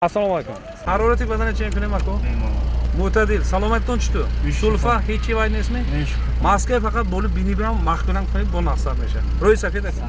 Ассалому алайкум. Ҳарорати бадана чен кунем, ако? Мӯътадил. Саломатитон чӣ ту? Сулфа, ҳечи вай нестми? Маска фақат боли бинибам маҳкунам кунед, бо нақсад мешавад. Рӯи сафед ака.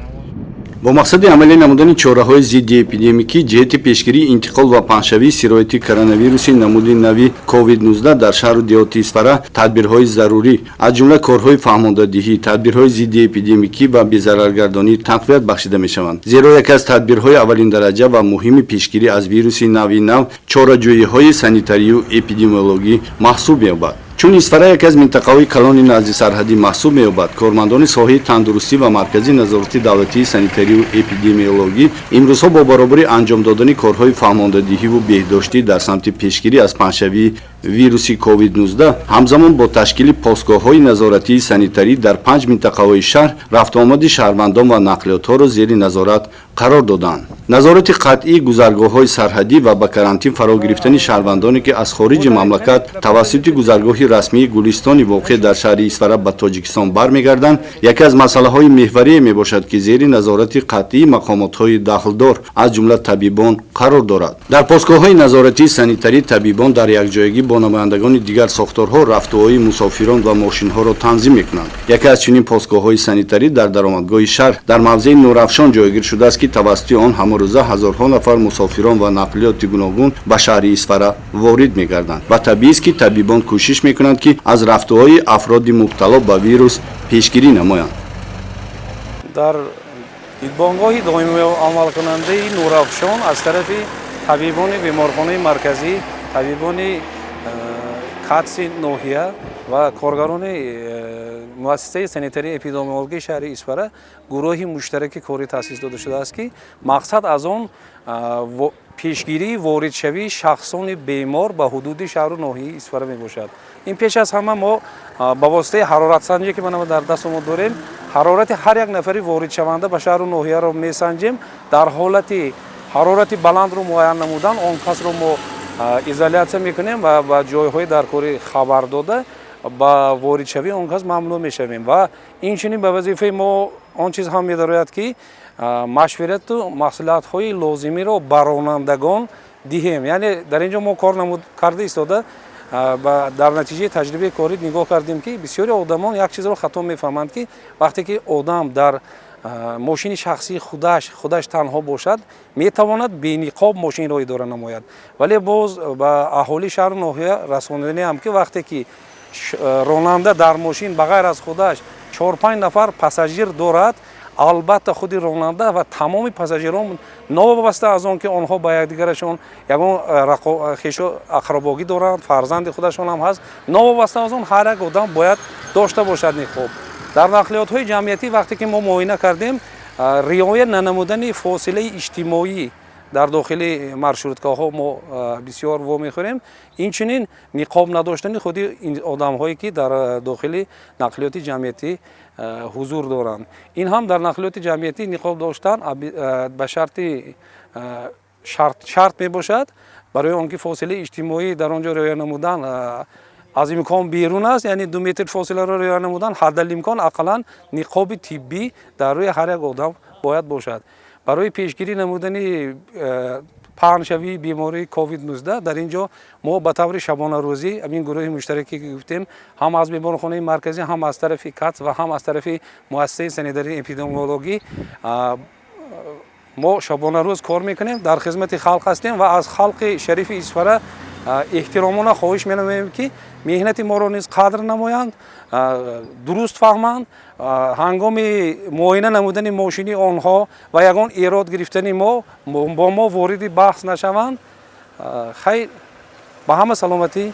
Бо мақсади амалӣ намудани чораҳои зидди эпидемикӣ ҷиҳати пешгирии интиқол ва паҳншавии сирояти коронавируси намуди нави COVID-19 дар шаҳру деҳоти Исфара тадбирҳои зарурӣ, аз ҷумла корҳои фаҳмондадиҳӣ, тадбирҳои зидди эпидемикӣ ва безараргардонӣ тақвият бахшида мешаванд. Зеро яке аз тадбирҳои аввалиндараҷа ва муҳими пешгирӣ аз вируси нави нав чораҷӯиҳои санитарию эпидемиологӣ маҳсуб меёбад. Чун Исфара яке аз минтақаҳои калони назди сарҳадӣ маҳсуб меёбад, кормандони соҳаи тандурустӣ ва Маркази назорати давлатии санитарию эпидемиологӣ имрӯзҳо бо баробари анҷом додани корҳои фаҳмондадиҳиву беҳдоштӣ дар самти пешгирӣ аз паҳншавии вируси COVID-19, ҳамзамон бо ташкили постгоҳҳои назоратии санитарӣ дар панҷ минтақаҳои шаҳр рафтуомади шаҳрвандон ва нақлиётҳоро зери назорат қарор доданд. Назорати қатъии гузаргоҳҳои сарҳадӣ ва ба карантин фаро гирифтани шаҳрвандоне, ки аз хориҷи мамлакат тавассути гузаргоҳи расмии Гулистони воқеъ дар шаҳри Исфара ба Тоҷикистон бармегарданд, яке аз масъалаҳои меҳварие мебошад, ки зери назорати қатъии мақомотҳои дахлдор, аз ҷумла табибон, қарор дорад. Дар постгоҳҳои назоратии санитарӣ табибон дар якҷоягӣ бо намояндагони дигар сохторҳо рафтуои мусофирон ва мошинҳоро танзим мекунанд. Яке аз чунин постгоҳҳои санитарӣ дар даромадгоҳи шаҳр дар мавзеи Нурафшон ҷойгир шудааст, ки тавассути он ҳамарӯза ҳазорҳо нафар мусофирон ва нақлиёти гуногун ба шаҳри Исфара ворид мегарданд ва табиист, ки табибон кӯшиш мекунанд, ки аз рафтуои афроди мубтало ба вирус пешгирӣ намоянд. Дар дидбонгоҳи доимӣ амалкунандаи Нурафшон аз тарафи табибони беморхонаи марказӣ, табибони КАТСи ноҳия ва коргарони муассисаи санитарии эпидемиологии шаҳри Исфара гурӯҳи муштараки корӣ таъсис дода шудааст, ки мақсад аз он пешгирии воридшавии шахсони бемор ба ҳудуди шаҳру ноҳияи Исфара мебошад. Ин пеш аз ҳама мо ба воситаи ҳароратсанҷе, ки мана дар дасти мо дорем, ҳарорати ҳар як нафари воридшаванда ба шаҳру ноҳияро месанҷем. Дар ҳолати ҳарорати баландро муайян намудан, он касро мо изолятсия мекунем ва ба ҷойҳои даркорӣ хабар дода, ба воридшавии он кас мамнӯъ мешавем. Ва инчунин ба вазифаи мо он чиз ҳам медарояд, ки машварату маслиҳатҳои лозимиро ба ронандагон диҳем. Яъне дар ин ҷо мо кор намуд карда истода, дар натиҷаи таҷрибаи корӣ нигоҳ кардем, ки бисёри одамон як чизро хато мефаҳманд, ки вақте ки одам дар мошини шахсии худаш танҳо бошад, метавонад бениқоб мошинро идора намояд. Вале боз ба аҳолии шаҳру ноҳия расониданиам, ки вақте ки ронанда дар мошин ба ғайр аз худаш чор-панҷ нафар пассажир дорад, албатта худи ронанда ва тамоми пассажирон, новобаста аз он ки онҳо ба якдигарашон ягон хешу ақрабогӣ доранд, фарзанди худашон ҳам ҳаст, новобаста аз он ҳар як одам бояд дошта бошад ниқоб. Дар нақлиётҳои ҷамъиятӣ вақте ки мо муоина кардем, риоя нанамудани фосилаи иҷтимоӣ дар дохили маршруткаҳо мо бисёр вомехӯрем. Инчунин ниқоб надоштани худи одамҳое, ки дар дохили нақлиёти ҷамъиятӣ ҳузур доранд. Ин ҳам дар нақлиёти ҷамъиятӣ ниқоб доштан ба шарти шарт мебошад, барои он ки фосилаи иҷтимоӣ дар он ҷо риоя намудан аз имкон берун аст, яъне 2 метр фосиларо риоя намудан. Ҳаддалимкон ақаллан ниқоби тиббӣ дар рӯи ҳар як одам бояд бошад. Барои пешгирӣ намудани паҳншавии бемории COVID-19 дар ин ҷо мо ба таври шабонарӯзӣ ҳамин гурӯҳи муштараке, ки гуфтем, ҳам аз беморхонаи марказӣ, ҳам аз тарафи КАТС ва ҳам аз тарафи муассисаи санитарии эпидемиологӣ, мо шабонарӯз кор мекунем, дар хизмати халқ ҳастем ва аз халқи шарифи Исфара эҳтиромона хоҳиш менамоем, ки меҳнати моро низ қадр намоянд, дуруст фаҳманд. Ҳангоми муоина намудани мошини онҳо ва ягон эрод гирифтани мо бо мо вориди баҳс нашаванд. Хайр, ба ҳама саломатӣ.